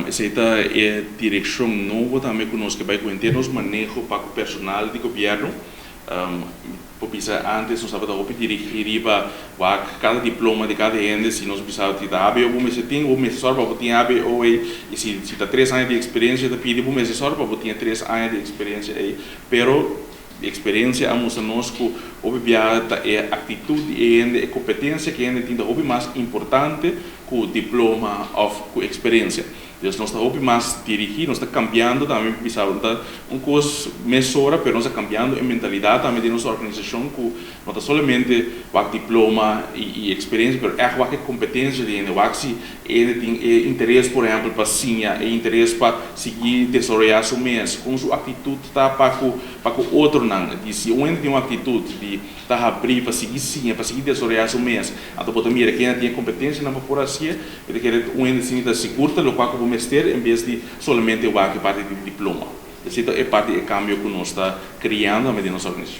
Esei ta e direkshon nobo tambe ku nos ke bai ku henter nos maneho pa ku personal di gobièrnu. Por bisa antes nos tabata hopi dirigí riba wak kada diploma di kada hende. Si nos bisa ti ta HBO, bo mester tin, bo mester sòru pa bo tin HBO ei, i si ta 3 aña di eksperensia ta pidi, bo mester sòru pa bo tin 3 aña di eksperensia ei. Pero eksperensia a mustra nos ku hopi biaha ta e aktitut di e hende, e kompetensia ku e hende tin ta hopi mas importante ku diploma òf ku eksperensia. Dus nos ta hopi mas dirigí, nos ta kambiando tambe, bisa ta un kos mesora, pero nos ta kambiando e mentalidat tambe di nos organisashon, ku no ta solamente wak diploma i eksperensia, pero echt wak e kompetensia di hende, wak si e tin e interes, por ehèmpel, pa siña, e interes pa sigui desaroyá su mes, ku su aktitut ta pa ku otronan. Di si un hende tin un aktitut di ta habrí pa sigui siña, pa sigui desaroyá su mes, anto bo ta mira ku tin kompetensia nan pa por hasi, e ke un hende asina ta sigur ta loke ku mester, en bes di solamente wak e parti di diploma. Esei ta e parti e kambio ku nos ta kreando den nos organisashon.